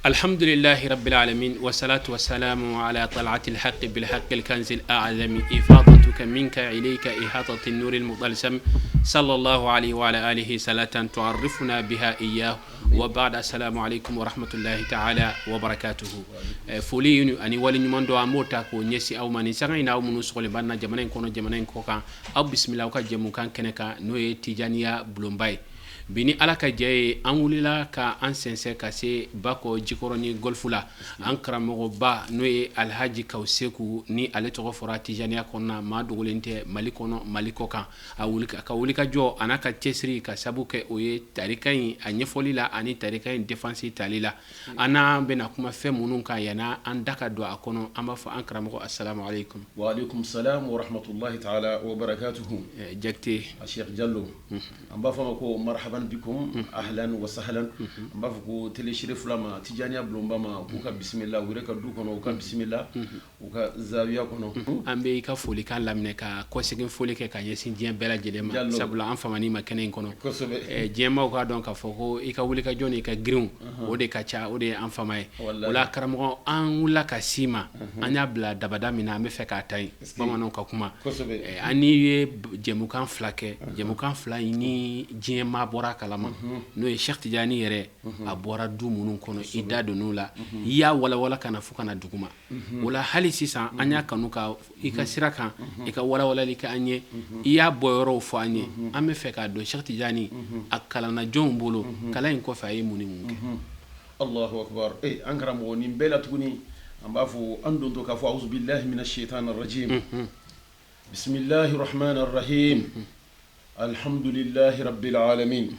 Alhamdulilahi rabbil alamin wasalatu wasalamu ala talatil haqqi bil haqqil kanzil a'zami ifadatuka minka ilayka ihatati nuril mutalsam sallallahu alayhi wa ala alihi salatan tu'arrifuna biha iyyahu wa ba'd assalamu alaykum wa rahmatullahi ta'ala wa barakatuhu. Foli ani wale ɲuman dɔn an b'o ta k'o ɲɛsin aw ma nin sanga in na, aw minnu sɔgɔlen b'an na jamana in kɔnɔ, jamana in kɔ kan, aw bisimila aw ka jɛmukan kɛnɛ kan, n'o ye Tijaniya bulonba ye. Bi ni Ala ka jɛ ye, an wulila ka an sɛnsɛn ka se Bakɔ Jikɔrɔni Golf la. An karamɔgɔba, n'o ye Alhaji Kawu Seku, ni ale tɔgɔ fɔra Tijaniya kɔnɔna, maa dogolen tɛ Mali kɔnɔ, Mali kɔ kan. A ka wulikajɔ a n'a ka cɛsiri ka sabu kɛ o ye tarika in a ɲɛfɔli la ani tarika in défense tali la. An n'a bɛna kuma fɛn minnu kan, yanni an da ka don a kɔnɔ, an b'a fɔ an karamɔgɔ assalamu alaikum. Wa alaikum salam wa rahmatullahi ta'ala wa barakatuhu. Jakite. Cheikh Jalo. An b'a fɔ ma ko marhaban bikum ahlan wa sahlan. An b'a fɔ ko télé Cherifla ma, Tijaniya bulonba ma, k'u ka bisimila u yɛrɛ ka du kɔnɔ, u ka bisimila u ka zawiya kɔnɔ. An bɛ i ka folikan laminɛ ka kɔsegin foli kɛ ka ɲɛsin diɲɛ bɛɛ lajɛlen ma, sabula an famana i ma kɛnɛ in kɔnɔ. Diɲɛmaaw k'a dɔn k'a fɔ ko i ka wulikajɔ n'i ka girinw, o de ka ca, o de ye an fama ye. O la karamɔgɔ, an wulila ka s'i ma, an y'a bila dabada min na, an bɛ fɛ k'a ta yen. Bamananw ka kuma, an n'i ye jɛmukan fila kɛ, jɛmukan fila in ni diɲɛ maa bɔra a kalama, n'o ye Cheikh Tijani yɛrɛ, a bɔra du minnu kɔnɔ, i da donn'o la, i y'a walawala ka na fo ka na duguma. O la hali sisan an y'a kanu ka i ka sira kan, i ka walawalali kɛ an ye, i y'a bɔ yɔrɔw fɔ an ye. An bɛ fɛ k'a dɔn, Cheikh Tijani a kalanna jɔnw bolo? Kalan in kɔfɛ, a ye mun ni mun kɛ? Allahu akbar. An karamɔgɔ, nin bɛɛ la tuguni, an b'a fɔ an dontɔ k'a fɔ auzubillahi minash shaitani rajim, bismillahir rahmanir rahim, alhamdulillahi rabbil alamin,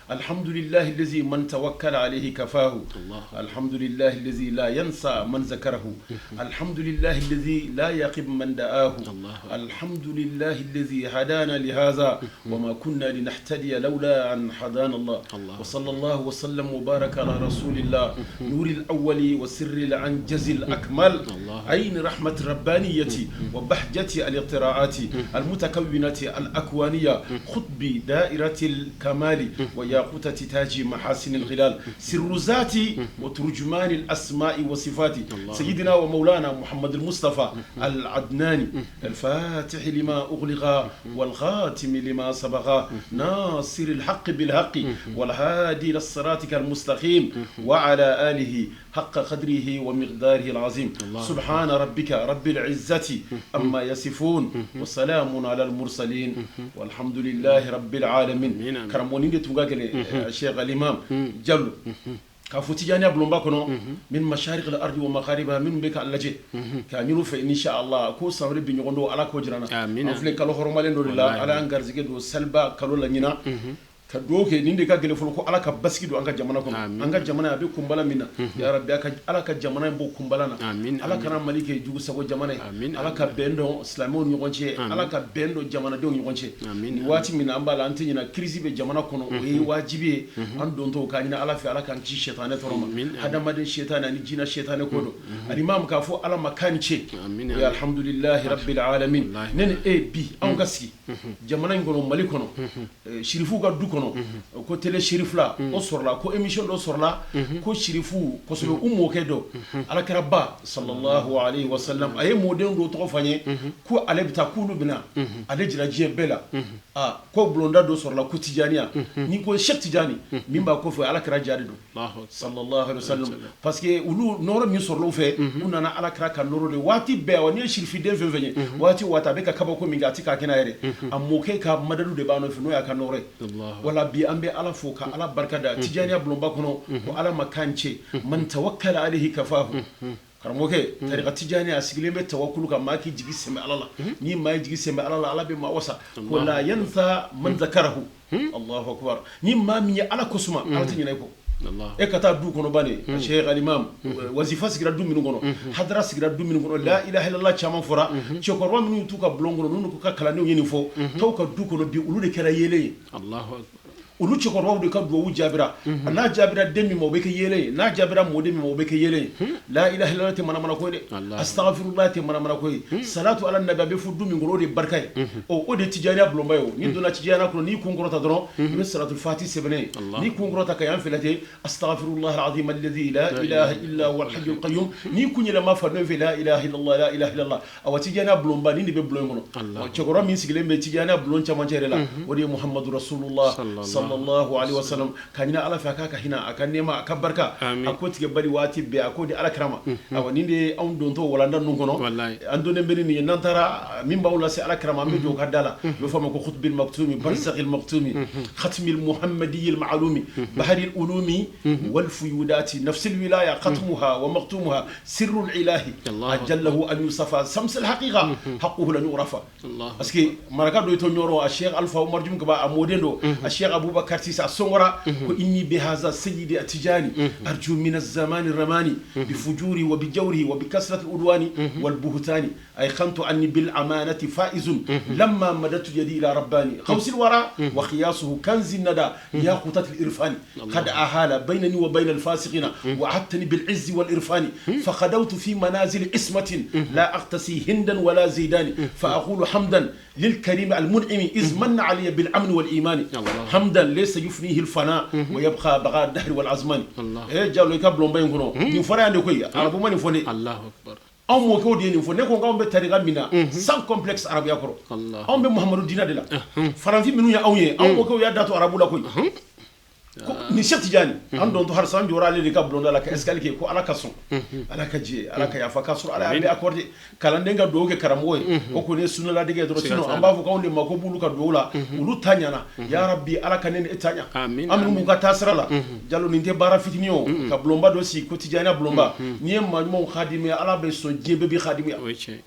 alhamdulillahi allazi man tawakkala alayhi kafahu, alhamdulillahi allazi la yansa man zakarahu, alhamdulillahi allazi la yaqib man da'ahu, alhamdulillahi allazi hadana li hadha wa ma kunna linahtadiya lawla an hadana Allah, wa sallallahu wa sallam wa baraka ala rasulillah nuril awwali wa sirril anjazil akmal, ayni rahmat rabbaniyati wa bahjati al-iqtiraati al-mutakawwinati al-akwaniya, khutbi da'iratil kamali wa yaqutati taji mahasinil khilal, sirru zati wa turjumanil asma'i wa sifati, sayyidina wa maulana Muhammadil Mustafa al-Adnani, al-fatihi lima ughliqa wal khatimi lima sabaqa, nasiril haqqi bil haqqi wal hadi ila siratikal mustaqim, wa ala alihi haqqa qadrihi wa miqdarihi al-azim. Subhana rabbika rabbil izzati amma yasifun wa salamun ala al-mursalin walhamdulillahi rabbil alamin. Karamɔgɔ, nin de tun ka gɛlɛn, Cheikh al-Imam Jalo, k'a fɔ Tijaniya bulonba kɔnɔ, min masharikil ardi wa magharibiha, minnu bɛ k'a lajɛ, k'a ɲini u fɛ, insha Allah, ko san wɛrɛ bi ɲɔgɔn don, Ala k'o jira an na. An filɛ kalo hɔrɔmalen dɔ de la, Ala y'an garisɛgɛ don saliba kalo la ɲinan, ka dugawu kɛ. Nin de ka gɛlɛn fɔlɔ, ko Ala ka basigi don an ka jamana kɔnɔ. An ka jamana a bɛ kunbala min na, ya Rabbi, Ala ka jamana in bɔ kunbala na. Ala kana Mali kɛ jugu sago jamana ye. Ala ka bɛn don silamɛw ni ɲɔgɔn cɛ, Ala ka bɛn don jamanadenw ni ɲɔgɔn cɛ. Nin waati min na an b'a la, an tɛ ɲinɛ, crise bɛ jamana kɔnɔ, o ye wajibi ye. An dontɔ k'a ɲini Ala fɛ, Ala k'an kisi sitanɛ tɔɔrɔ ma, hadamaden sitanɛ ani jinɛ sitanɛ ko don. Ani maa min k'a fɔ Ala ma k'a ni ce, o ye alhamdulilahi rabbil alamin. Ne ni e bi, anw ka sigi jamana in kɔnɔ, Mali kɔnɔ, sirifuw ka du kɔnɔ, ko télé Cherifla o sɔrɔla, ko émission dɔ sɔrɔla, ko sirifu kosɛbɛ, u mɔkɛ dɔ, alakiraba sallallahu alayhi wa sallam, a ye mɔden dɔ tɔgɔ fɔ an ye ko ale bɛ taa, k'olu bɛna ale jira diɲɛ bɛɛ la. Aa, ko bulonda dɔ sɔrɔla ko Tijaniya. N'i ko Cheikh Tijani, min b'a kɔfɛ, alakira ja de don sallallahu alayhi wa sallam, parce que olu nɔɔrɔ min sɔrɔla u fɛ, u nana alakira ka nɔɔrɔ de waati bɛɛ. Wa n'i ye sirifiden fɛn fɛn ye, waati o waati a bɛ ka kabako min kɛ, a tɛ k'a kɛ n'a yɛrɛ, a mɔkɛ ka madadu de b'a nɔfɛ, n'o y'a ka nɔɔrɔ ye. Wala bi an bɛ Ala fo ka Ala barika da Tijaniya bulonba kɔnɔ, ko Ala ma k'an cɛ, man tawakkala alayhi kafahu. Karamɔgɔkɛ, tarika Tijaniya a sigilen bɛ tawakulu kan, maa k'i jigi sɛmɛ Ala la. Ni maa y'i jigi sɛmɛ Ala la, Ala bɛ maa wasa. Ko la yansa man zakarahu. Allahu akbar. Ni maa min ye Ala kosuma, Ala tɛ ɲinɛ i kɔ. E ka taa du kɔnɔ bani, Cheikh Alimam, wazifa sigira du minnu kɔnɔ, hadara sigira du minnu kɔnɔ, la ilaha illallah caman fɔra, cɛkɔrɔba minnu t'u ka bulon kɔnɔ, n'u ka kalandenw ye nin fɔ, tɔw ka du kɔnɔ bi, olu de kɛra yeelen ye. Olu cɛkɔrɔbaw de ka dugawu jaabira. N'a jaabira den min ma, o bɛ kɛ yeelen ye. N'a jaabira mɔden min ma, o bɛ kɛ yeelen ye. La ilaha illallah tɛ manamana ko ye dɛ, astaghfirullah tɛ manamana ko ye, salatu ala nabi a bɛ fɔ du min kɔnɔ, o de ye barika ye. O de ye tijaniya bulonba ye. O n'i donna tijaniya kɔnɔ, n'i kun kɔrɔta dɔrɔn, i bɛ salatu fati sɛbɛnnen ye. N'i kun kɔrɔta ka yan fɛ lajɛ, astaghfirullah alazim alladhi la ilaha illa huwa alhayyul qayyum. N'i kun yɛlɛma fan dɔ fɛ, la ilaha illallah, la ilaha illallah. Awa, tijaniya bulonba nin de bɛ bulon in kɔnɔ. Cɛkɔrɔba min sigilen bɛ tijaniya bulon camancɛ yɛrɛ la, o de ye Muhammadu Rasulullah sallallahu alaihi wasallam. Ka ɲini Ala fɛ, a k'a ka hinɛ, a ka nɛɛma, a ka barika, a ko tigɛ bali waati bɛɛ, a k'o di Ala kira ma. Awa, nin de ye anw dontɔ walanda ninnu kɔnɔ, an donnen bɛ ni nin ye. N'an taara, min b'aw lase Ala kira ma, an bɛ jɔ o ka da la. U bɛ fɔ a ma ko Khutbil Maktumi, Barzakil Maktumi, Khatmil Muhammadiyil Ma'lumi, Baharil Ulumi wal Fuyudati, Nafsil Wilaya, Khatmuha wa Maktumuha, Sirrul Ilahi, Ajallahu an yusafa, Samsil Haqiqa, Haqquhu lan yu'rafa. Parce que maraka dɔ to Ɲɔrɔ, a Cheikh Alpha Umar Jum Kaba, a mɔden don, a Cheikh Abubakar Sise, a sɔngɔra ko inni bihaza sayyidi atijani arju min az-zamani ramani bi fujuri wa bi jawrihi wa bi kasrati udwani wal buhtani ayqantu anni bil amanati faizun lamma madadtu yadi ila rabbani khawsil wara wa qiyasuhu kanzi nada yaqutat al irfani qad ahala baynani wa bayna al fasiqina wa ahattani bil izzi wal irfani faqadawtu fi manazil ismatin la aqtasi hindan wala zidani fa aqulu hamdan lil karim al mun'imi iz manna alayya bil amn wal imani hamdan laysa yufnihi al fana wa yabqa baqa ad dahr wal azmani. Eh, Jalo, i ka bulonba in kɔnɔ, nin fɔra yan de koyi, arabu ma nin fɔ ne. Allahu akbar. Anw mɔkɛw de ye nin fɔ. Ne ko k'anw bɛ tarika min na, sans complexe, arabuya kɔrɔ, anw bɛ Muhamadu diinɛ de la. Farafin minnu ye anw ye, anw mɔkɛw y'a da to arabu la koyi. Ko ni Cheikh Tidiane, an don to halisa, an jɔra ale de ka bulonda la ka escalier kɛ ko Ala ka sɔn, Ala ka jɛ, Ala ka yafa, k'a sɔrɔ Ala y'a bɛɛ accordé. Kalanden ka dugawu kɛ karamɔgɔ ye, o kɔni ye sunnaladege ye dɔrɔn. Sinon an b'a fɔ k'anw de mako b'olu ka dugawu la, olu ta ɲana. Ya Rabbi, Ala ka ne ni e ta ɲa, an minnu b'u ka taasira la. Jalo, nin tɛ baara fitinin ye o, ka bulonba dɔ sigi ko Tijaniya bulonba. N'i ye maa ɲumanw khadimiya, Ala bɛ sɔn, diɲɛ bɛɛ b'i khadimiya. O ye tiɲɛ.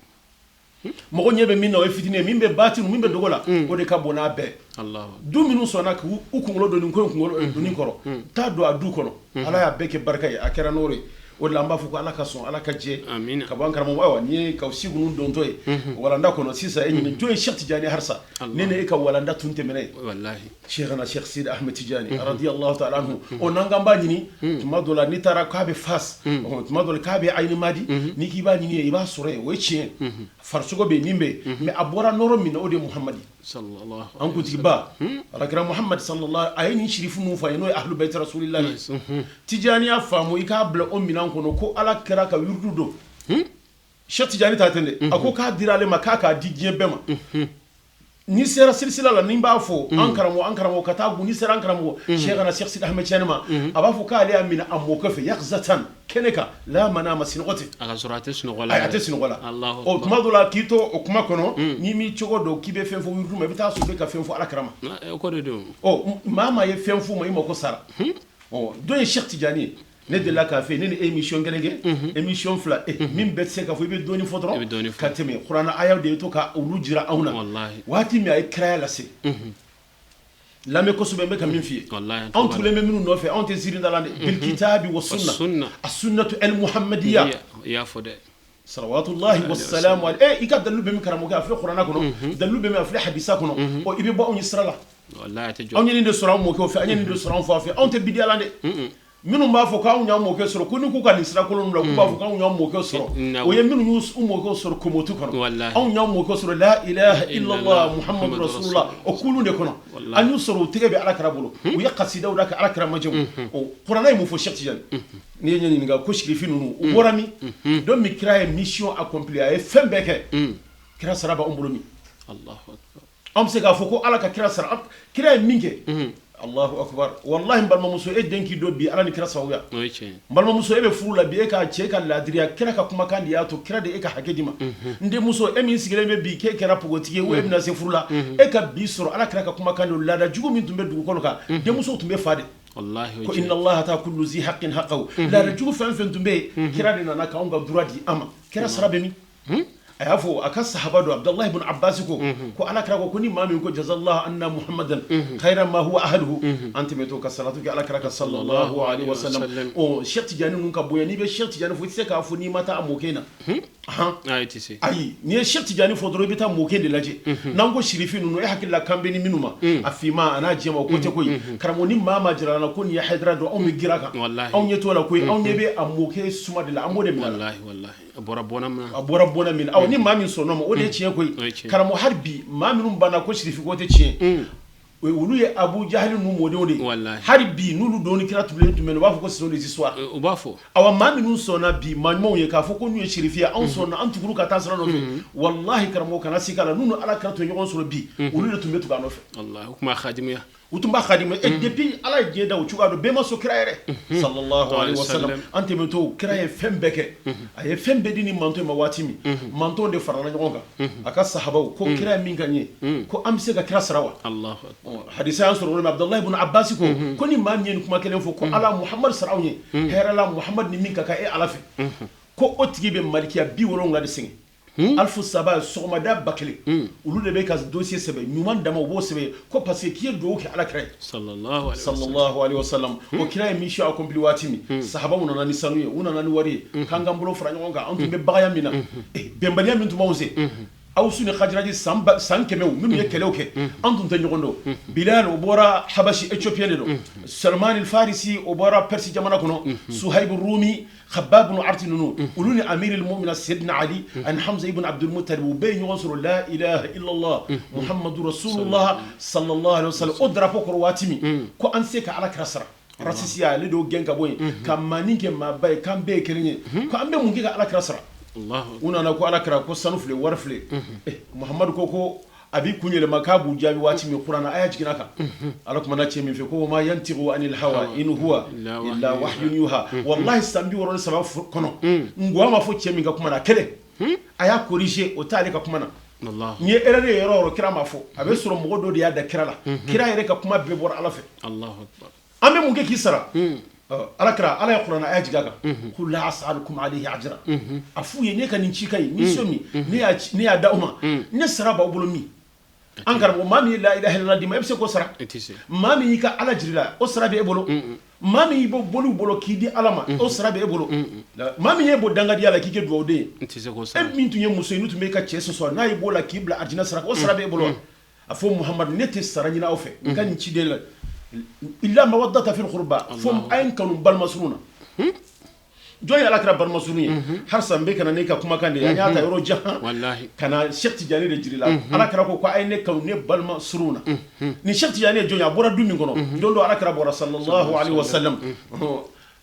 Mɔgɔ ɲɛ bɛ min na, o ye fitinin ye. Min bɛ batinu, min bɛ dogo la, o de ka bon n'a bɛɛ. Allahu Du minnu sɔnna k'u u kunkolo don nin ko in kunkolo donni kɔrɔ, taa don a du kɔnɔ, Ala y'a bɛɛ kɛ barika ye, a kɛra n'o ye. O de la an b'a fɔ ko Ala ka sɔn, Ala ka jɛ. Amina. Ka bɔ an karamɔgɔ. Ayiwa, nin ye ka si ninnu dontɔ ye walanda kɔnɔ sisan. E ɲini jɔn ye Cheikh Tidiane halisa, ne ni e ka walanda tun tɛmɛna ye. Wallahi. Cheikhana Cheikh Sidi Ahmed Tidiane radiyallahu ta'ala anhu, o n'an kan b'a ɲini tuma dɔ la, n'i taara k'a bɛ Fas, tuma dɔ la k'a bɛ Ayini Madi, n'i k'i b'a ɲini yen, i b'a sɔrɔ yen, o ye tiɲɛ. Farisogo bɛ yen, nin bɛ yen, mais a bɔra nɔrɔ min na, o de ye Muhamadi. Sallallahu. An kuntigiba alakira Muhamad sallallahu, a ye nin sirifu min fɔ a ye, n'o ye ahlu bayt rasulillahi. Tijaniya faamu, i k'a bila o minɛn kɔnɔ ko Ala kɛra ka yurudu don. Cheikh Tidiane ta ten dɛ, a ko k'a dira ale ma, k'a k'a di diɲɛ bɛɛ ma. N'i sera silisila la, ni b'a fɔ an karamɔgɔ, an karamɔgɔ ka taa gun, n'i sera an karamɔgɔ Cheikhana Cheikh Sidi Ahmed Tidiane ma, a b'a fɔ k'ale y'a minɛ a mɔkɛ fɛ, yakzatan, kɛnɛ kan, la manama, sinɔgɔ tɛ. A ka sɔrɔ a tɛ sunɔgɔ la. A tɛ sunɔgɔ la. Allahu Ɔ, tuma dɔ la, k'i to o kuma kɔnɔ, n'i m'i cogo dɔn k'i bɛ fɛn fɔ wurudu ma, i bɛ taa sɔrɔ i bɛ ka fɛn fɔ Ala kira ma. O ko de don. Ɔ, maa maa ye fɛn f'u ma, i mako sara. Ɔ, dɔ ye Cheikh Tidiane ye. Ne delila k'a fɛ yen, ne ni émission kelen kɛ, émission fila, min bɛɛ tɛ se ka fɔ, i bɛ dɔɔni fɔ I bɛ dɔɔni dɔrɔn fɔ. ka tɛmɛ. Kuranɛ ayaw de ye to ka olu jira anw na. Wallahi. Waati min a ye kiraya lase, lamɛn kosɛbɛ, n bɛ ka min f'i ye. Wallahi. Anw tugulen bɛ minnu nɔfɛ, anw tɛ ziiri da la dɛ. Bil kitabi wa sunna. Sunna. A sunnatu el muhammadiya. I y'a fɔ dɛ. Salawatullahi wasalamu alayhi. I ka dalilu bɛ min, karamɔgɔkɛ? A filɛ kuranɛ kɔnɔ. Dalilu bɛ min? A filɛ hadisa kɔnɔ. Ɔ, i bɛ bɔ anw ye sira la. Wallahi, a tɛ jɔ. Anw ye nin de sɔrɔ an mɔkɛw fɛ, an ye nin de sɔrɔ an fa fɛ. Anw tɛ bidiya la dɛ. Minnu b'a fɔ k'anw y'an mɔkɛ sɔrɔ, ko ni k'u ka nin sira kolon bila, k'u b'a fɔ k'anw y'an mɔkɛ sɔrɔ, o ye minnu y'u mɔkɛw sɔrɔ komotu kɔnɔ. Wallahi. Anw y'an mɔkɛ sɔrɔ la ilaha illallah Muhammadu rasulullah, o kulun de kɔnɔ. An y'u sɔrɔ u tɛgɛ bɛ Ala kira bolo, u ye kasidaw da ka Ala kira majamu. O kuranɛ ye mun fɔ? Cheikh Tidiane, n'i ye ɲɛ ɲininka ko sirifi ninnu, u bɔra min don min, kira ye mission accomplie, a ye fɛn bɛɛ kɛ, kira sara b'anw bolo min? Allahu akbar. An bɛ se k'a fɔ ko Ala ka kira sara, kira ye min kɛ. Allahu akbar. Wallahi, n balimamuso, e den k'i don bi, Ala ni kira sababuya. O ye tiɲɛ ye. N balimamuso, e bɛ furu la bi, e ka cɛ ka ladiriya, kira ka kumakan de y'a to kira de e ka hakɛ di ma. N denmuso, e min sigilen bɛ bi k'e kɛra npogotigi ye, o e bɛna se furu la, e ka bi sɔrɔ Ala kira ka kumakan de. Laada jugu min tun bɛ dugukolo kan, denmusow tun bɛ fa de. Wallahi, o ye Ko tiɲɛ inna Allaha ta kullu zi haqqin haqqahu. Laada jugu fɛn fɛn tun bɛ yen, kira de nana k'anw ka droit di an ma. Kira sara bɛ min? A y'a fɔ a ka sahaba dɔ Abdulahi ibn Abbas ko ko Ala kira ko ko ni maa min ko jazallahu anna Muhammadan khayran ma huwa ahluhu an tɛmɛtɔ ka salatu kɛ Ala kira kan sallallahu alaihi wasallam. Ɔ Cheikh Tidiane ninnu ka bonya, n'i bɛ Cheikh Tidiane fɔ i tɛ se k'a fɔ n'i ma taa a mɔkɛ na. Ayi, tɛ se. Ayi, n'i ye Cheikh Tidiane fɔ dɔrɔn i bɛ taa mɔkɛ de lajɛ. N'an ko sirifi ninnu, e hakili la kan bɛ ni minnu ma, a finman a n'a jɛman, o ko tɛ koyi. Karamɔgɔ, ni maa ma jira an na ko nin ye Hayidara dɔn, anw bɛ girin a kan. Anw ɲɛ t'o la koyi, anw ɲɛ bɛ a mɔkɛ suma de la, an b'o de minɛ. Walahi, walahi. A bɔra bɔnna min na. A bɔra bɔnna min na. Aw ni maa min sɔnn'o ma, o de ye tiɲɛ koyi. Karamɔgɔ, hali bi maa minnu banna ko sirifi ko tɛ tiɲɛ, olu ye Abu Jahali ninnu mɔdenw de ye. Hali bi n'olu don ni kira tugulen tun bɛ, u b'a fɔ ko ce sont des histoires. U b'a fɔ. Awa, maa minnu sɔnna bi, maa ɲumanw ye k'a fɔ ko n'u ye sirifi ye, anw sɔnna, an tuguru ka taa sira nɔfɛ. Walahi karamɔgɔ, kana sika la, n'u ni Ala kira tun ye ɲɔgɔn sɔrɔ bi, olu de tun bɛ tugu a nɔfɛ. Walahi, u tun b'a khadimuya. U tun b'a khadimu. Et depuis Ala ye diɲɛ da, o cogoya don, bɛɛ ma sɔn kira yɛrɛ sallallahu alaihi wasallam. An tɛmɛtɔ, kira ye fɛn bɛɛ kɛ, a ye fɛn bɛɛ di ni mantɔn ma. Waati min mantɔn de farala ɲɔgɔn kan, a ka sahabaw ko kira ye min ka ɲɛ, ko an bɛ se ka kira sara wa? Hadisa y'an sɔrɔ o la. Abdulahi ibn Abbas ko ko ni maa min ye nin kuma kelen fɔ ko Ala Muhamadu sara anw ye hɛrɛ la, Muhamadu ni min ka kan e Ala fɛ, ko o tigi bɛ malikiya 70 de sɛgɛn. Alifu saba sɔgɔmada 1000, olu de bɛ ka dossier sɛbɛn ɲuman dama, u b'o sɛbɛn ko parce que k'i ye dugawu kɛ Ala kira ye sallallahu alaihi wasallam. O kira ye mission accompli waati min, sahabaw nana ni sanu ye, u nana ni wari ye, k'an k'an bolo fara ɲɔgɔn kan. An tun bɛ bagaya min na, bɛnbaliya min tun b'anw se Awusu ni Hajiraji san 100 minnu ye kɛlɛw kɛ, an tun tɛ ɲɔgɔn dɔn. Bilal, o bɔra Habasi, Éthiopien de don. Salman al-Farisi, o bɔra Perse jamana kɔnɔ. Suhaibu Rumi, Khabbab ibn Arti ninnu, olu ni Amirul Mu'minin Seydina Ali ani Hamza ibn Abdul Muttalib, u bɛɛ ye ɲɔgɔn sɔrɔ la ilaha illallah Muhammadu rasulullah sallallahu alaihi wasallam o drapeau kɔrɔ. Waati min ko an tɛ se ka Ala kira sara, rasisiya ale de y'o gɛn ka bɔ yen, ka maanin kɛ maaba ye, k'an bɛɛ ye kelen ye, ko an bɛ mun kɛ ka Ala kira sara? U nana ko Ala kira ko sanu filɛ, wari filɛ. Muhammadu ko a b'i kun yɛlɛma k'a b'u jaabi waati min, kuranɛ aya jiginna kan. Ala kumana cɛ min fɛ ko ma yantiqu anil hawa in huwa illa wahyun yuha. Wallahi, san 63 kɔnɔ, n ma fɔ cɛ min ka kuma na kelen, a y'a corriger, o t'ale ka kuma na. N ye erreur ye yɔrɔ o yɔrɔ, kira ma fɔ, a bɛ sɔrɔ mɔgɔ dɔ de y'a da kira la. Kira yɛrɛ ka kuma bɛɛ bɔra Ala fɛ. An bɛ mun kɛ k'i sara? Ala kira, Ala ye kuranɛ aya jigin a kan qul la as'alukum alayhi ajra. A f'u ye, ne ka nin ci ka ɲi, mission min ne y'a da aw ma, ne sara b'aw bolo min? An karamɔgɔ, maa min ye la ilaha illallah d'i ma, e bɛ se k'o sara? Maa min y'i ka Ala jira i la, o sara bɛ e bolo? Maa min y'i bɔ boliw bolo k'i di Ala ma, o sara bɛ e bolo? Maa min y'e bɔ dangadenya la k'i kɛ dugawuden ye, e min tun ye muso ye, n'u tun bɛ ka cɛ sɔsɔ, n'a y'i b'o la k'i bila arijinɛ sira kan, o sara bɛ e bolo? A fɔ Muhamadu, ne tɛ sara ɲini aw fɛ n ka nin ciden la illa mawaddata fil qurba, fo a ye n kanu balima surun na. Jɔn ye Ala kira balima surun ye? Halisa n bɛ ka na ne ka kumakan de ye, an y'a ta yɔrɔ jan ka na Cheikh Tidiane de jira la. Ala kira ko a ye ne kanu ne balima surun na. Ni Cheikh Tidiane ye jɔn ye? A bɔra du min kɔnɔ, don dɔ Ala kira bɔra sallallahu alaihi wasallam.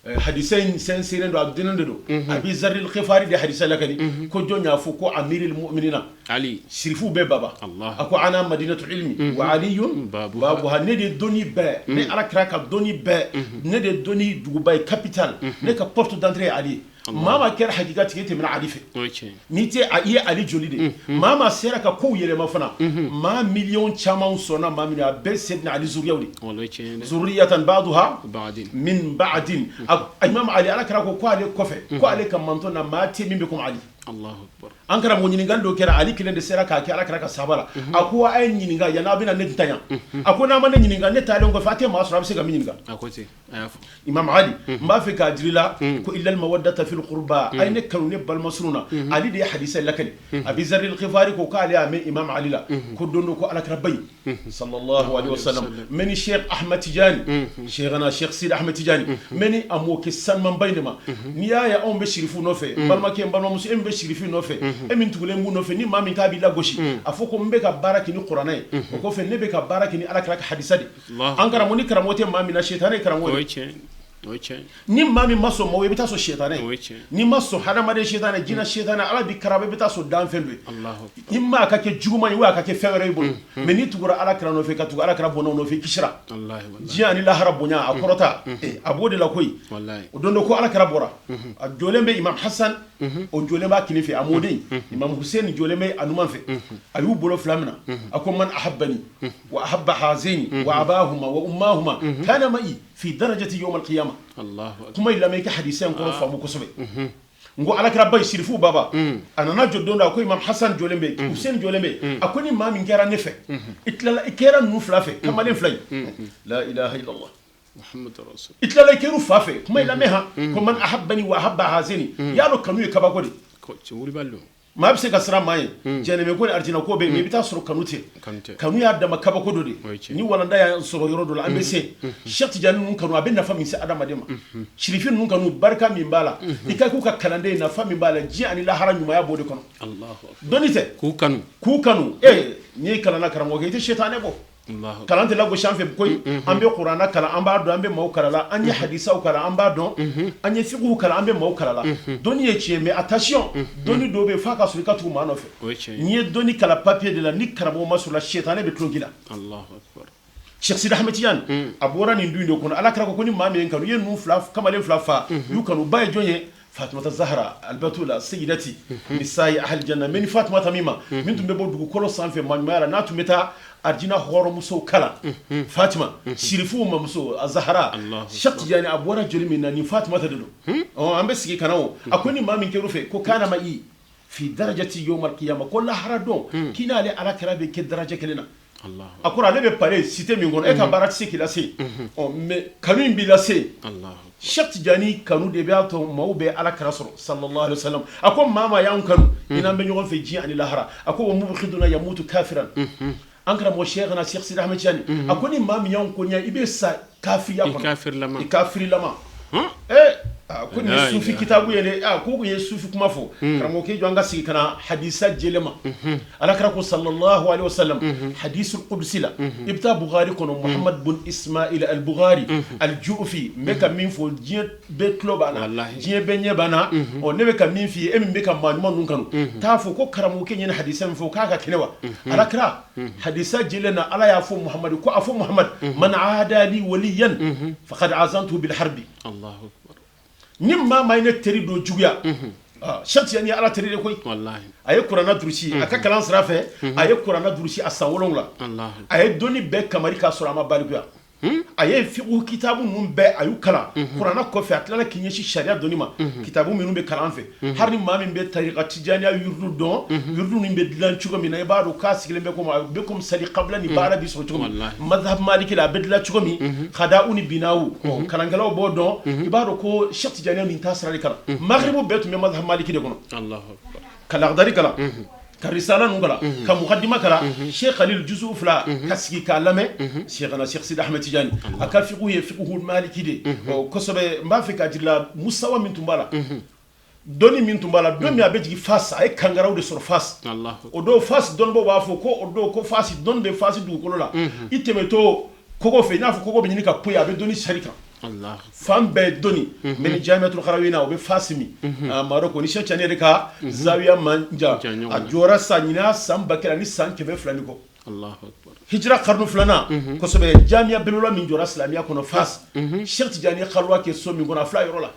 Hadisa in sɛnsɛnnen don, a dɔnnen de don. Abi Zaril Ghifari de hadisa lakali. Ko jɔn y'a fɔ ko amiril mu'minina? Ali. Sirifuw bɛɛ baba. A ko ana madinatu ilmi wa aliyun babuha. Ne de dɔnni bɛɛ, ne Ala kira ka dɔnni bɛɛ, ne de dɔnni duguba ye, capitale, ne ka porte d'entrée ye Ali ye. Maa maa kɛra hakika tigi tɛmɛna Ali fɛ, n'i tɛ i ye Ali joli de. Maa maa sera ka kow yɛlɛma fana, maa miliyɔn caman sɔnna maa min a bɛɛ Seydina Ali zuriyaw de, zuriyatan ba'duha min ba'din. Imam Ali, Ala kira ko ale kɔfɛ, ko ale ka mantɔn na maa tɛ min bɛ comme Ali. An karamɔgɔ, ɲininkali dɔ kɛra, Ali kelen de sera k'a kɛ Ala kira ka sahaba la. A ko a ye ɲininka yanni aw bɛna ne ntanya. A ko n'a ma ne ɲininka, ne taalen kɔfɛ, a tɛ maa sɔrɔ a bɛ se ka min ɲininka. Imam Ali, n b'a fɛ k'a jira i la ko illal mawaddata fil qurba, a ye ne kanu ne balima surun na. Ali de ye hadisa lakali. Abi Zaril Ghifari ko k'ale y'a mɛn Imam Ali la ko don dɔ ko Ala kira ba in sallallahu alaihi wasallam, n ni Cheikh Ahmed Tidiane, Cheikhana Cheikh Sidi Ahmed Tidiane, n ni a mɔkɛ sanumanba in de ma. N'i y'a ye anw bɛ sirifu nɔfɛ, n balimakɛ, n balimamuso, e min bɛ sirifu nɔfɛ, e min tugulen b'u nɔfɛ, ni maa min k'a b'i lagosi, a fɔ ko n bɛ ka baara kɛ ni kuranɛ ye, o kɔfɛ ne bɛ ka baara kɛ ni Ala kira ka hadisa de. An karamɔgɔ, ni karamɔgɔ tɛ maa min na, sitanɛ karamɔgɔ ye. Ni maa min ma sɔn mɔgɔ, i bɛ taa sɔrɔ sitanɛ. N'i ma sɔn hadamaden sitanɛ, jinɛ sitanɛ, Ala b'i karaba, i bɛ taa sɔrɔ danfɛn dɔ ye. I ma a ka kɛ juguman ye, a ka kɛ fɛn wɛrɛ i bolo, mais n'i tugura Ala kira nɔfɛ, ka tugu Ala kira bɔnnaw nɔfɛ, i kisira diɲɛ ani lahara. Bonya a kɔrɔta, a b'o de la koyi. O don dɔ ko Ala kira bɔra, a jɔlen bɛ Imam Hasan, o jɔlen b'a kinin fɛ, a mɔden Imam Hussein jɔlen bɛ a numan fɛ. A y'u bolo fila minɛ, a ko man ahabbani wa ahabba hazaini wa abahuma wa ummahuma kana ma'i fi darajati yawm al-qiyamah. Kuma in lamɛn, i ka hadisa in kɔrɔ faamu kosɛbɛ. N ko alakira ba sirifu baba, a nana jɔ don dɔ, a ko Imam Hasan jɔlen bɛ yen, Hussein jɔlen bɛ yen, a ko ni maa min kɛra ne fɛ, i tilala i kɛra ninnu fila fɛ, kamalen fila in, la ilaha illallah. I tilala i kɛr'u fa fɛ. Kuma in lamɛn han, ko man ahabbani wa ahabba hazini. Y'a dɔn kanu ye kabako de. Maa bɛ se ka siran maa ye, jɛnɛmɛ ko ni arijinɛ ko bɛ yen, i bɛ taa sɔrɔ kanu tɛ. Kanu y'a dama kabako dɔ de. Ni walanda y'an sɔrɔ yɔrɔ dɔ la, an bɛ se Cheikh Tijani ninnu kanu, a bɛ nafa min se adamaden ma, sirifi ninnu kanu, barika min b'a la, i ka k'u ka kalanden, nafa min b'a la, diɲɛ ani lahara ɲumanya b'o de kɔnɔ. Dɔnni tɛ. K'u kanu. K'u kanu. Ee, n'i ye kalanna karamɔgɔ kɛ, i tɛ sitanɛ bɔ. Kalan tɛ lagosi an fɛ koyi. An bɛ kuranna kalan, an b'a dɔn, an bɛ maaw kalala. An ye hadisaw kalan, an b'a dɔn. An ye fiqhu kalan, an bɛ maaw kalala. Dɔnni ye tiɲɛ, mais attention, dɔnni dɔw bɛ yen f'a ka sɔrɔ i ka tugu maa nɔfɛ. N'i ye dɔnni kalan papier de la, ni karamɔgɔ ma sɔrɔ la, sitanɛ bɛ tulon k'i la. Cheikh Sidi Ahmed Tidiane, a bɔra nin du in de kɔnɔ. Ala kira ko ko ni maa min ye kanu, i ye ninnu fila kamalen fila fa y'u kanu. Ba ye jɔn ye? Fatumata Zahra Albatula, Sayyidati Nisa'i Ahli Janna. Mais ni Fatumata min ma min tun bɛ bɔ dugukolo sanfɛ maa ɲumanya la, n'a tun bɛ taa arijina hɔrɔnmusow kalan, Fatima sirifuw mamuso a Zahra, Cheikh Tidiane a bɔra joli min na, nin Fatumata de don. Ɔ, an bɛ sigi ka na o. A ko ni maa min kɛr'u fɛ, ko kana ma'i fi darajati yawmal qiyamah, ko lahara don k'i n'ale ala kira bɛ kɛ daraja kelen na. A ko ale bɛ palais cité min kɔnɔ, e ka baara tɛ se k'i lase, ɔ, mais kanu in b'i lase. Cheikh Tidiane kanu de b'a to maaw bɛ ala kira sɔrɔ, sallallahu alaihi wasallam. A ko maa maa y'anw kanu, i n'an bɛ ɲɔgɔn fɛ diɲɛ ani lahara. A ko wa mubghiduna yamutu kafiran. An karamɔgɔ Cheikhna Cheikh Sidi Ahmed Tidiane, a ko ni maa min y'anw kɔniya, i bɛ sa kafiriya kɔnɔ, i kafirilama. Ee, ko nin ye sufi kitabu ye dɛ. Ko ye sufi kuma fɔ. Karamɔgɔ k'i jɔ, an ka sigi ka na hadisa jɛlen ma. Alakira ko sallallahu alaihi wasallam hadisul qudusi la, i bɛ taa Bukhari kɔnɔ, Muhammad bun Ismail al Bukhari al Jufi. N bɛ ka min fɔ, diɲɛ bɛɛ tulo b'a la, diɲɛ bɛɛ ɲɛ b'a na. Ɔ, ne bɛ ka min f'i ye, e min bɛ ka maa ɲuman ninnu kanu, t'a fɔ ko karamɔgɔkɛ ye nin hadisa min fɔ k'a ka kɛnɛ wa. Alakira hadisa jɛlen na, Ala y'a fɔ Muhammad ko a fɔ Muhammad: man aada li waliyan faqad azantu bil harbi. Ni maa maa ye ne teri dɔ juguya. Cheikh Tidiane ye Ala teri de koyi. A ye kuranna durusi a ka kalan sira fɛ, a ye kuranna durusi a san 7. A ye dɔnni bɛɛ kamari k'a sɔrɔ a ma balikuya. A ye fiqhu kitabu ninnu bɛɛ a y'u kalan kuranna kɔfɛ. A tilala k'i ɲɛsin sariya dɔnni ma, kitabu minnu bɛ kalan fɛ. Hali ni maa min bɛ tarika tijaniya yurudu dɔn, yurudu nin bɛ dilan cogo min na, i b'a dɔn k'a sigilen bɛ komi a bɛ komi sali kabila ni baara bɛ sɔrɔ cogo min, mazhab maliki la a bɛ dilan cogo min, kada'u ni binawu, kalankɛlaw b'o dɔn. I b'a dɔn ko Cheikh Tidiane nin ta sira de kalan. Magribu bɛɛ tun bɛ mazhab maliki de kɔnɔ, ka lagdari kalan, ka risala ninnu kalan, ka mukadima kalan, Cheikh Khalil juzu 2, ka sigi k'a lamɛn. Cheikhna Cheikh Sidi Ahmed Tidiane, a ka fiqhu ye fiqhu maliki de kosɛbɛ. N b'a fɛ k'a jira la musawa min tun b'a la, dɔnni min tun b'a la. Don min a bɛ jigin Fas, a ye kangaraw de sɔrɔ Fas. O don Fas dɔnnibaw b'a fɔ ko o don ko Fas dɔnni bɛ Fas dugukolo la. I tɛmɛtɔ kogo fɛ, i n'a fɔ kogo bɛ ɲini ka poyi, a bɛ dɔnni sari kan fan bɛɛ dɔnni. Mais ni Jamiatul Qarawiyyin, o bɛ Fas min Maroc, ni Cheikh Tidiane yɛrɛ ka zawiya man jan, a jɔra sa ɲinan san 1200 ni kɔ, hijira karnu filanan kosɛbɛ. Jamiya belebeleba min jɔra silamɛya kɔnɔ Fas, Cheikh Tidiane ye xalwa kɛ so min kɔnɔ, a fila yɔrɔ la.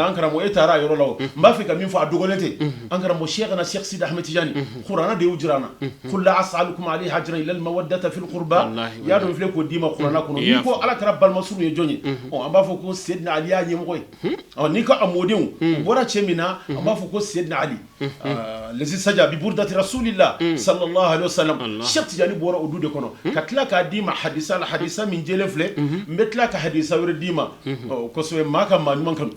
An karamɔgɔ, e taara a yɔrɔ la o. N b'a fɛ ka min fɔ, a dogolen tɛ. An karamɔgɔ Cheikhna Cheikh Sidi Ahmed Tidiane, kuranna de y'u jira an na: qul la as'alukum alayhi ajran illa al-mawaddata fil qurba. Y'a dɔn filɛ k'o d'i ma kuranna kɔnɔ. N'i ko Ala kɛra balimasuru ye jɔn ye, ɔ, an b'a fɔ ko Seydina Ali y'a ɲɛmɔgɔ ye. Ɔ, n'i ko a mɔdenw u bɔra cɛ min na, an b'a fɔ ko Seydina Ali lazi saja bi burdati rasulillah sallallahu alaihi wasallam. Cheikh Tidiane bɔra o du de kɔnɔ, ka tila k'a d'i ma hadisa la, hadisa min jɛlen filɛ. N bɛ tila ka hadisa wɛrɛ d'i ma kosɛbɛ. Maa ka maa ɲuman kanu,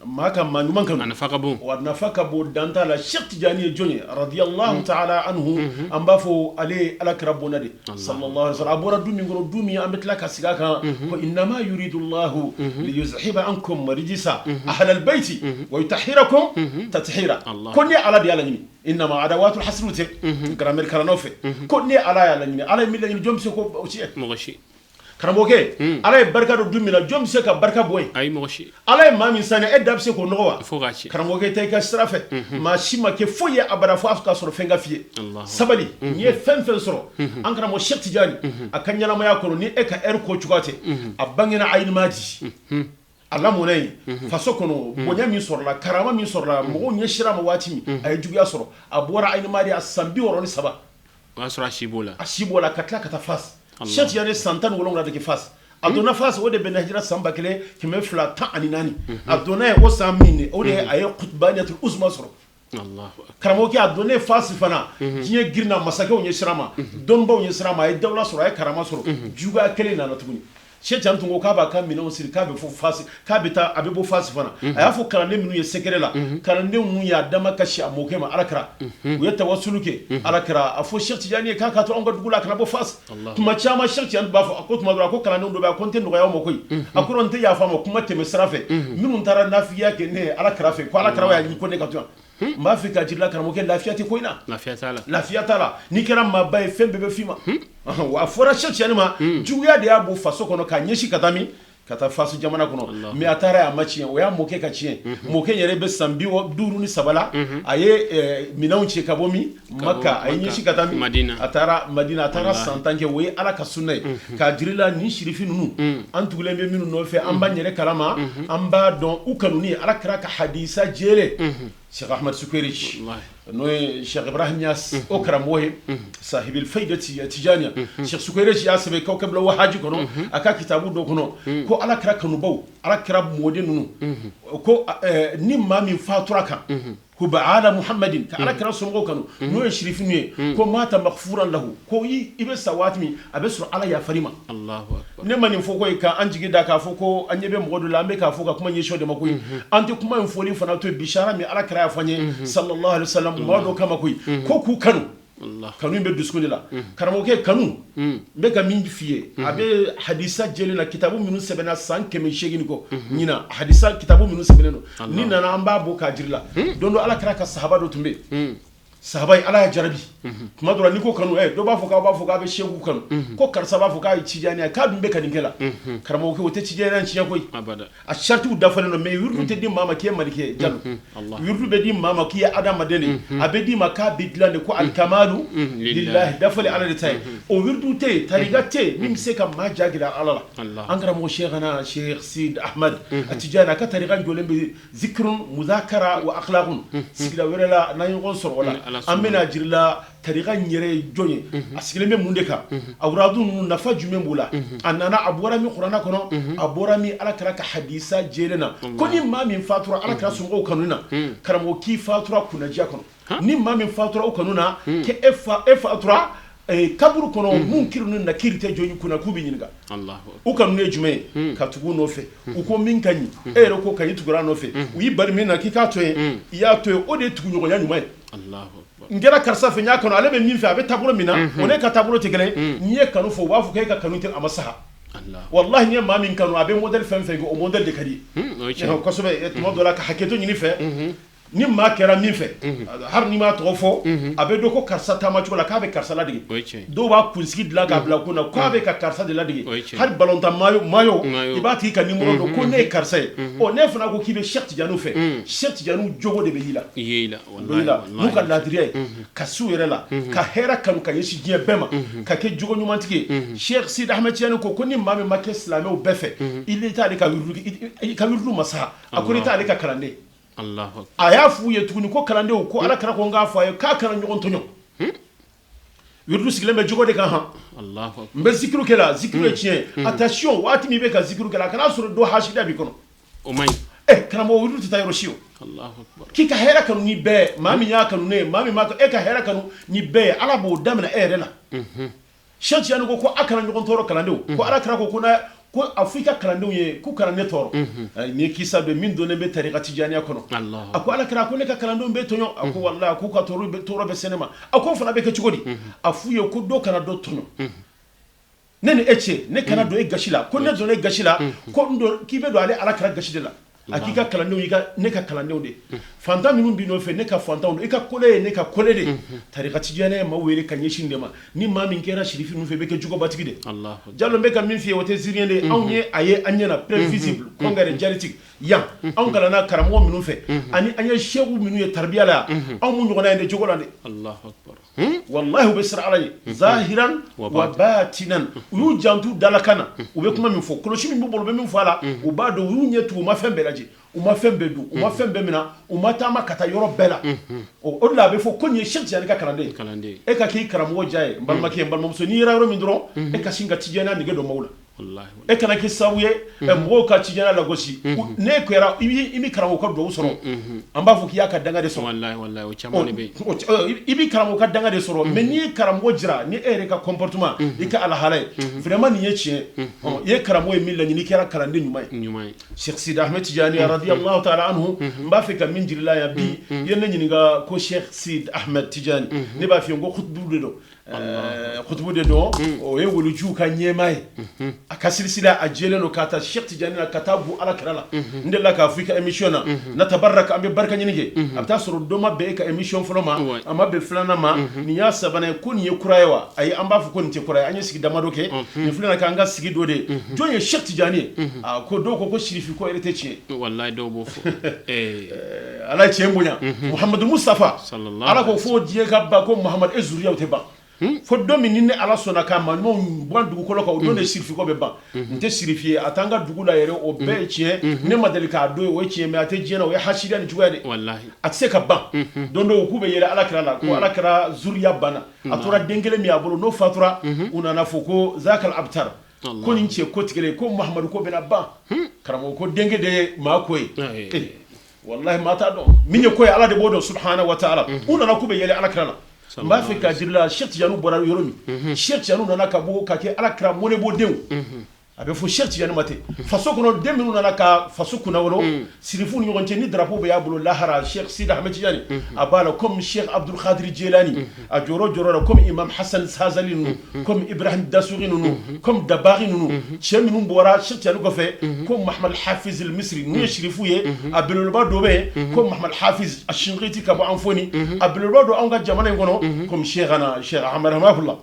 maa ka maa ɲuman kanu, a nafa ka bon. Wa nafa ka bon, dan t'a la. Cheikh Tidiane ye jɔn ye? Radiyallahu ta'ala anhu. An b'a fɔ ale ye Ala kira bonna de, sallallahu alaihi wasallam. A bɔra du min kɔnɔ, du min an bɛ tila ka segin a kan, ko innama yuridu Allahu liyuzhiba ankum rijsa ahlal bayti wa yutahhirakum tathira. Ko ni Ala de y'a laɲini, innama adawatul hasru tɛ grammaire kalannaw fɛ, ko ni Ala y'a laɲini, Ala ye min laɲini, jɔn bɛ se k'o tiɲɛ? Mɔgɔ si. Karamɔgɔkɛ, Ala ye barika don du min na, jɔn bɛ se ka barika bɔ yen? Ayi, mɔgɔ si. Ala ye maa min sani, e da bɛ se k'o nɔgɔ wa? Fo k'a ci. Karamɔgɔkɛ, tɛ i ka sira fɛ, maa si ma kɛ foyi ye abada fo a ka sɔrɔ fɛn ka f'i ye. Sabali, n'i ye fɛn fɛn sɔrɔ, an karamɔgɔ Cheikh Tidiane a ka ɲɛnamaya kɔnɔ, ni e ka ɛri ko cogoya tɛ, a bangena Ayinimadi, a lamɔna yen faso kɔnɔ, bonya min sɔrɔla, karama min sɔrɔla, mɔgɔw ɲɛsira ma waati min a ye juguya sɔrɔ, a bɔra Ayinimadi a san 63. O y'a sɔrɔ a si b'o la. A si b'o la, ka tila ka taa Fas. Cheikh Tidiane san 17 de kɛ Fas. A donna Fasi, o de bɛnna hijira san 1214. A donna yen o san min, o de a ye kutubaniyatul uzma sɔrɔ. Karamɔgɔkɛ, a donnen Fasi fana, diɲɛ girinna, masakɛw ɲɛ sira ma, dɔnbaw ɲɛ sira ma, a ye dawula sɔrɔ, a ye karama sɔrɔ. Juguya kelen nana tuguni. Cheikh Tidiane tun ko k'a b'a ka minɛnw siri, k'a bɛ fɔ Fasi, k'a bɛ taa, a bɛ bɔ Fasi fana. A y'a fɔ kalanden minnu ye secret la, kalanden ninnu y'a dama kasi a mɔkɛ ma, Ala kɛra u ye tawasulu kɛ Ala kɛra, a fɔ Cheikh Tidiane ye k'a ka to anw ka dugu la, a kana bɔ Fasi. Tuma caman Cheikh Tidiane b'a fɔ, a ko tuma dɔ la, a ko kalanden dɔ bɛ yen, a ko n tɛ nɔgɔya aw ma koyi, a ko n tɛ yafa ma kuma tɛmɛ sira fɛ, minnu taara nafigiya kɛ ne ye Ala kɛra fɛ, ko Ala kɛra y'a ɲini ko ne ka to yan. N b'a fɛ ka jirila, karamɔgɔkɛ, lafiya tɛ ko in na. Lafiya t'a la. Lafiya t'a la. N'i kɛra maaba ye, fɛn bɛɛ bɛ f'i ma. Wa a fɔra Cheikh Tidiane ma, juguya de y'a bɔ faso kɔnɔ k'a ɲɛsin ka taa min, ka taa Fasi jamana kɔnɔ. Mais a taara, a ma tiɲɛ, o y'a mɔkɛ ka tiɲɛ. Mɔkɛ yɛrɛ bɛ san 53 la, a ye minɛnw ci ka bɔ min, Maka, a ye ɲɛsin ka taa min, a taara Madina, a taara san 10 kɛ. O ye Ala ka sunna ye k'a jirila. Nin sirifi ninnu, an tugulen bɛ minnu nɔfɛ, an b'an yɛrɛ kalama, an b'a dɔn u kanuni Ala kira ka hadisa jɛlen. Cheikh Ahmed Sukeri, n'o ye Cheikh Ibrahim Niass o karamɔgɔ ye, sahibil faidati tijaniya, Cheikh Sukeri y'a sɛbɛn Kawkab Wahaji kɔnɔ, a ka kitabu dɔ kɔnɔ, ko Ala kira kanubaw, Ala kira mɔden ninnu, ko ni maa min fatura kan huba ala Muhammadin, ka Ala kira somɔgɔw kanu, n'o ye sirifinu ye, ko mata maghfuran lahu, ko i bɛ sa waati min, a bɛ sɔrɔ Ala yafar'i ma. Ne ma nin fɔ ko k'an jigi da k'a fɔ ko an ɲɛ bɛ mɔgɔ dɔ la, an bɛ k'a fɔ ka kuma ɲɛsin de ma koyi. An tɛ kuma in fɔli fana to bishara min Ala kira y'a fɔ an ye sallallahu alaihi wasallam maa dɔ kama koyi, ko k'u kanu. Kanu bɛ dusukun de la, karamɔgɔkɛ. Kanu, n bɛ ka min f'i ye, a bɛ hadisa jɛlen na, kitabu minnu sɛbɛnna san 800 kɔ ɲinan, hadisa kitabu minnu sɛbɛnnen don, ni nana an b'a bɔ k'a jira la. Don dɔ, Ala kira ka sahaba dɔ tun bɛ yen, sahaba ye Ala y'a jarabi. Tuma dɔ la, n'i ko kanu, dɔ b'a fɔ k'aw b'a fɔ k'a bɛ seku kanu, ko karisa b'a fɔ k'a ye tijaniya, k'a dun bɛ ka nin kɛ la. Karamɔgɔkɛ, o tɛ tijaniya tiɲɛ koyi. A saritiw dafalen don, mais wirdu tɛ di maa ma k'i ye maliki ye, Jalo. Wirdu bɛ di maa ma k'i ye adamaden de ye. A bɛ d'i ma k'a bɛ dilan de, ko alikamalu lillahi, dafalen Ala de ta ye. O wirdu tɛ yen, tariqa tɛ yen min bɛ se ka maa ja gɛlɛya Ala la. An karamɔgɔ Cheikhana Cheikh Sid Ahmad a Tijani, a ka tariqa jɔlen bɛ zikrun, muzakara wa akhlaqun. Sigida wɛrɛ la, n'an ye ɲɔgɔn sɔrɔ o la, an bɛna jir'i la tariqa in yɛrɛ ye jɔn ye, a sigilen bɛ mun de kan, awradu ninnu nafa jumɛn b'u la, a nana, a bɔra min kuranɛ kɔnɔ, a bɔra min Ala kira ka hadisa jɛlen na, ko ni maa min fatura Ala kira somɔgɔw kanu na, karamɔgɔ, k'i fatura kunnadiya kɔnɔ. Ni maa min fatura o kanu na, k'e fa e fatura kaburu kɔnɔ, munkiri ni nakiri tɛ jɔ i kunna k'u bɛ ɲininka. U kanu ye jumɛn ye? Ka tugu nɔfɛ, u ko min ka ɲi, e yɛrɛ ko ka ɲi, tugura nɔfɛ. U y'i bali min na k'i k'a to yen, i y'a to yen, o de ye tuguɲɔgɔnya ɲuman ye. N kɛra karisa fɛ, n y'a kanu, ale bɛ min fɛ, a bɛ taabolo min na, o ne ka taabolo tɛ kelen. N'i ye kanu fɔ, u b'a fɔ k'e ka kanu tɛ, a ma saha. Walahi, n'i ye maa min kanu, a bɛ modèle fɛn fɛn kɛ, o modèle de ka di kosɛbɛ. Tuma dɔ la, ka hakɛto ɲini fɛ, ni maa kɛra min fɛ, hali n'i m'a tɔgɔ fɔ, a bɛ dɔn ko karisa taamacogo la k'a bɛ karisa ladege. Dɔw b'a kunsigi dilan k'a bila kun na k'a bɛ ka karisa de ladege. Hali balontan maillot, i b'a tigi ka numéro dɔn, ko ne ye karisa ye. Ɔ, ne fana ko k'i bɛ Cheikh Tidiane fɛ, Cheikh Tidiane jogo de bɛ y'i la, n'u ka ladiriya ye, ka s'u yɛrɛ la, ka hɛrɛ kanu ka ɲɛsin diɲɛ bɛɛ ma, ka kɛ jogo ɲumantigi ye. Cheikh Sidi Ahmed Tidiane ko ni maa min ma kɛ silamɛw bɛɛ fɛ, i t'ale ka wirdu ma sa, a ko i t'ale ka kalanden. A y'a f'u ye tuguni ko kalandenw, ko Ala kira ko n k'a fɔ a ye k'a kana ɲɔgɔn tɔɲɔ. Wirdu sigilen bɛ jogo de kan. Han, n bɛ zikiru kɛ la, zikiru ye tiɲɛ. Attention, waati min bɛ ka zikiru kɛ la, a kana sɔrɔ dɔ hasida b'i kɔnɔ. O man ɲi. Karamɔgɔ, wirdu tɛ taa yɔrɔ si. O k'i ka hɛrɛ kanu ni bɛɛ, maa min y'a kanu ne ye, maa min m'a e ka hɛrɛ kanu ni bɛɛ ye, Ala b'o daminɛ e yɛrɛ la. Cheikh Tidiane ko a kana ɲɔgɔn tɔɔrɔ, kalandenw. Ko Ala kira ko ko a fɔ i ka kalandenw ye k'u kana ne tɔɔrɔ. Nin ye kisa bɛ min donnen bɛ tariqa tijaniya kɔnɔ. A ko Ala kira ko ne ka kalandenw bɛ tɔɲɔ. A ko walahi, k'u ka tɔɔrɔ bɛ se ne ma. A ko fana bɛ kɛ cogo di? A f'u ye ko dɔ kana dɔ tɔɲɔ. Ne ni e cɛ, ne kana don e gasi la, ko ne donna e gasi la, ko k'i bɛ don ale Ala kira gasi de la. A k'i ka kalandenw, i ka ne ka kalandenw de, fantan minnu b'i nɔfɛ, ne ka fantanw don, i ka kole ye ne ka kole de. Tarika tijaniya ye maa wele ka ɲɛsin de ma. Ni maa min kɛra sirifi ninnu fɛ, i bɛ kɛ jogobatigi de. Jalo, n bɛ ka min f'i ye, o tɛ ziiri de. Anw ye a ye an ɲɛna, preuve visible, concret, dialectique. Yan anw kalanna karamɔgɔ minnu fɛ, ani an ye seku minnu ye taribiya la yan, anw mu ɲɔgɔnna ye de jogo la de. Walahi, u bɛ siran Ala ye zahiran wa batinan. U y'u janto dalakan na, u bɛ kuma min fɔ, kɔlɔsi min b'u bolo, u bɛ min fɔ a la, u b'a dɔn. U y'u ɲɛ tugu, u ma fɛn bɛɛ lajɛ, u ma fɛn bɛɛ dun, u ma fɛn bɛɛ minɛ, u ma taama ka taa yɔrɔ bɛɛ la. O de la a bɛ fɔ ko nin ye Cheikh Tijani ka kalanden. E ka k'i karamɔgɔ diya ye, n balimakɛ, n balimamuso, n'i yera yɔrɔ min dɔrɔn, e ka sin ka tijaniya nege don maaw la. E kana kɛ sababu ye mɔgɔw ka cijana lagosi. Ne kɛra i bɛ karamɔgɔ ka dugawu sɔrɔ, an b'a fɔ k'i y'a ka danga de sɔrɔ. I bɛ karamɔgɔ ka danga de sɔrɔ, mais n'i ye karamɔgɔ jira ni e yɛrɛ ka comportement, i ka alahala ye, vraiment nin ye tiɲɛ i ye karamɔgɔ ye min laɲini, i kɛra kalanden ɲuman ye. Cheikh Sidi Ahmed Tijani radiyallahu ta'ala anhu, n b'a fɛ ka min jir'i la yan bi, i ye ne ɲininka ko Cheikh Sidi Ahmed Tijani, ne b'a f'i ye ko kutubu de don. Kutubu de don, o ye walijuw ka ɲɛmaa ye. A ka silisila a jɛlen don k'a ta Cheikh Tijani na ka taa bu Ala kira la. N delila k'a fɔ i ka émission na, natabaraka, an bɛ barika ɲini kɛ. A bɛ taa sɔrɔ dɔ ma bɛn e ka émission fɔlɔ ma, a ma bɛn filanan ma, nin y'a sabanan ye. Ko nin ye kura ye wa? Ayi, an b'a fɔ ko nin tɛ kura ye. An ye sigi damadɔ kɛ, nin filɛ k'an ka sigi dɔ de ye. Jɔn ye Cheikh Tijani ye? A ko dɔw ko sirifi ko yɛrɛ tɛ tiɲɛ. Walayi, dɔw b'o fɔ. Ala ye tiɲɛ bonya. Muhamadu Mustafa, Ala ko fo diɲɛ ka ban ko Muhamadu e zuriyaw tɛ ban fo don min ni ne Ala sɔnna k'a maa ɲumanw bɔ dugukolo kan, o don de sirifiko bɛ ban. N tɛ sirifi ye, a t'an ka dugu la yɛrɛ, o bɛɛ ye tiɲɛ. Ne ma deli k'a dɔn ye, o ye tiɲɛ, mais a tɛ diɲɛ na, o ye hasidiya ni juguya de. A tɛ se ka ban. Don dɔw k'u bɛ yɛlɛ Ala kira la ko Ala kira zuriya banna, a tora den kelen min y'a bolo, n'o fatura, u nana fɔ ko zakal abtar, ko nin cɛ ko tigɛlen, ko Muhamadu ko bɛna ban. Karamɔgɔ ko denkɛ de ye maa ko ye. Walahi, maa t'a dɔn min ye ko ye, Ala de b'o dɔn subhanahu wa ta'ala. U nana k'u bɛ yɛlɛ Ala kira la. N b'a fɛ k'a jir'i la Cheikh Tijani bɔra yɔrɔ min. Cheikh Tijani nana ka bɔ ka kɛ Ala kira mɔnɛbɔdenw, a bɛ fɔ Cheikh Tijani ma ten. Faso kɔnɔ den minnu nana ka faso kunnawolo, sirifu ni ɲɔgɔn cɛ, ni drapeau bɛ y'a bolo lahara, Cheikh Sidi Ahmed Tijani a b'a la, comme Cheikh Abdul Khadir Jilani a jɔyɔrɔ jɔyɔrɔ la, comme Imam Hassan Sazali ninnu, comme Ibrahim Dasuki ninnu, comme Dabaghi ninnu, cɛ minnu bɔra Cheikh Tijani kɔfɛ, ko Muhammad Hafiz al-Misri, ninnu ye sirifu ye. A belebeleba dɔ bɛ yen ko Muhammad Hafiz Ashinqiti ka bɔ Anfoni, a belebeleba dɔ anw ka jamana in kɔnɔ comme Cheikhana Cheikh Ahmad Hamahullah,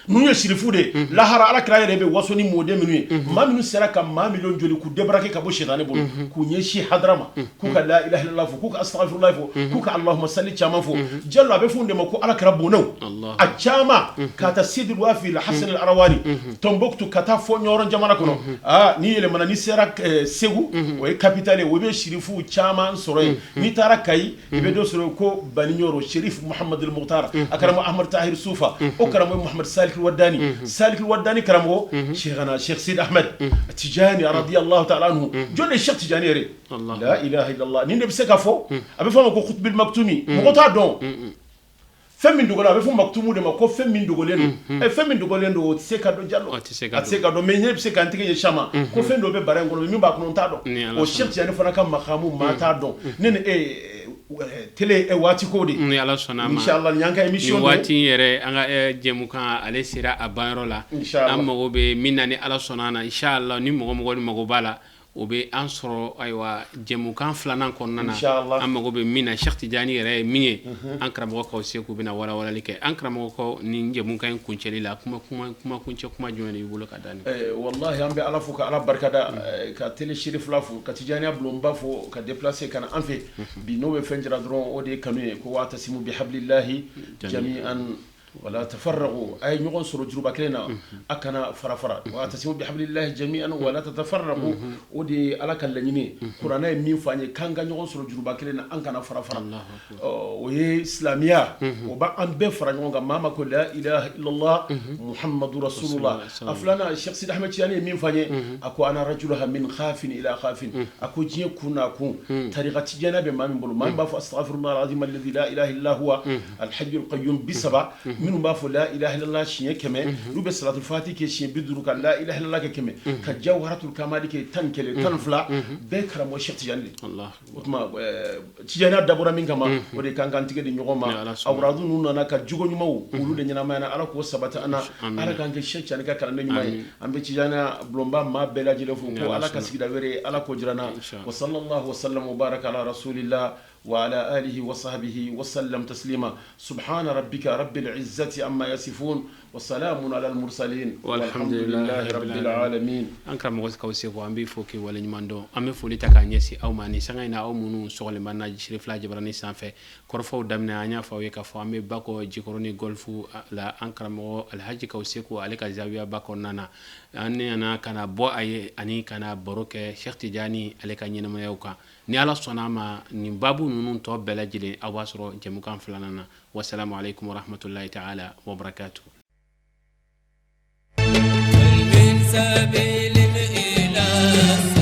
ninnu ye sirifu de ye. Lahara, Ala kira yɛrɛ bɛ waso ni mɔden minnu ye, maa minnu sera ka maa miliyɔn joli k'u débraquer ka bɔ sitanɛ bolo, k'u ɲɛsin hadara ma, k'u ka la ilaha illallah fɔ, k'u ka astaghfirullah fɔ, k'u ka allahumma salli caman fɔ. Jalo, a bɛ fɔ de ma ko Ala kira bonɛw a caman, ka taa Sidi Wafi la Hasan al Arawani, Tombouctou, ka taa fɔ Ɲɔrɔn jamana kɔnɔ. Aa, n'i yɛlɛmana, n'i sera Segu, o ye capitale ye, o bɛ sirifu caman sɔrɔ yen. N'i taara Kayi, i bɛ dɔ sɔrɔ ko Bani Ɲɔrɔ, Sherif Muhamad al Mukhtar, a karamɔgɔ Ahmad Tahir Sufa, o karamɔgɔ Muhamad Salik Wadani, Salik Wadani karamɔgɔ Cheikhana Cheikh Sidi Ahmed Tijani radiyallahu ta'ala anhu. Jɔn de ye Cheikh Tijani yɛrɛ? La ilaha illallah. Nin de bɛ se ka fɔ, a bɛ fɔ a ma ko Khutbil Maktumi. Mɔgɔ t'a dɔn fɛn min dogolen, a bɛ fɔ maktumu de ma ko fɛn min dogolen don. Ɛ, fɛn min dogolen don, o tɛ se ka dɔn. Jalo, a tɛ se ka dɔn, mais ɲɛ bɛ se ka n tɛgɛ ɲɛsin a ma ko fɛn dɔ bɛ bara in kɔnɔ, min b'a kɔnɔ, n t'a dɔn. O Cheikh Tijani fana ka makamu, maa t'a dɔn. Ne ni e télé waati ko de. Ni Ala sɔnna a ma. Inshallah, nin y'an ka émission. Nin waati in yɛrɛ, an ka jɛmukan, ale sera a banyɔrɔ la. An mago bɛ min na, ni Ala sɔnna a na, inshallah, ni mɔgɔ mɔgɔ ni mago b'a la, o bɛ an sɔrɔ ayiwa jɛmukan filanan kɔnɔna na. An mago bɛ min na, Cheikh Tijani yɛrɛ ye min ye, an karamɔgɔ kaw se k'u bɛna walawalali kɛ. An karamɔgɔ kɔ, nin jɛmukan in kuncɛli la, kuma kuma kuma kuncɛ kuma jumɛn de b'i bolo ka da nin? Wallahi, an bɛ Ala fo ka Ala barikada, ka télé Cherifla fo, ka Tijaniya bulonba fo ka déplacer ka na an fɛ bi. N'o bɛ fɛn jira dɔrɔn, o de ye kanu ye, ko wa'tasimu bihablillahi jami'an wala tafarraqu, a ye ɲɔgɔn sɔrɔ juruba kelen na, a kana fara fara. Wa'tasimu bihablillahi jami'an wala tatafarraqu, o de ye Ala ka laɲini ye. Kuranɛ ye min fɔ an ye, k'an ka ɲɔgɔn sɔrɔ juruba kelen na, an kana fara fara, o ye silamɛya, o b'an bɛɛ fara ɲɔgɔn kan. Maa ma ko la ilaha illallah muhammadu rasulullah. A filanan, Cheikh Sidi Ahmed Tijani ye min fɔ an ye, a ko ana rajulaha min khafin ila khafin, a ko diɲɛ kun n'a kun, tariqa tijaniya bɛ maa min bolo, maa min b'a fɔ astaghfirullah alazim alladhi la ilaha illa huwa alhayyul qayyum 30, minnu b'a fɔ la ilaha illallah siɲɛ 100, n'u bɛ salatul fati kɛ siɲɛ 50, ka la ilaha illallah kɛ 100, ka jawharatul kamali kɛ 11, 12, bɛɛ karamɔgɔ Cheikh Tijani de. O tuma tijaniya dabɔra min kama, o de kan k'an tigɛ di ɲɔgɔn ma. Awuradu ninnu nana ka jogo ɲumanw olu de ɲɛnamaya na. Ala k'o sabati an na, Ala k'an kɛ Cheikh Tijani ka kalanden ɲuman ye. An bɛ tijaniya bulonba maa bɛɛ lajɛlen fo, ko Ala ka sigida wɛrɛ, Ala k'o jira an na. Wa sallallahu wa sallam wa baraka ala rasulillah وعلى آله وصحبه وسلم تسليما. سبحان ربك رب العزة عما يصفون وسلام على المرسلين والحمد لله رب العالمين. An karamɔgɔ Kaw Seko, an b'i fo k'i waleɲuman dɔn. An bɛ foli ta k'a ɲɛsin aw ma ni sanga in na, aw minnu sɔgɔlen b'an na Cherifla jabarani sanfɛ. Kɔrɔfɔw daminɛ, an y'a fɔ aw ye k'a fɔ an bɛ Bakɔ Jikɔrɔni Golf la, an karamɔgɔ Alhaji Kaw Seko, ale ka zawiyaba kɔnɔna na. An nana ka na bɔ a ye ani ka na baro kɛ Cheikh Tijani ale ka ɲɛnamayaw kan. Ni Ala sɔnna a ma, nin babu ninnu tɔ bɛɛ lajɛlen, aw b'a sɔrɔ jɛmukan filanan na. Wasalamu alaikum warahmatullahi ta'ala wabarakatuh. سبيل إلى.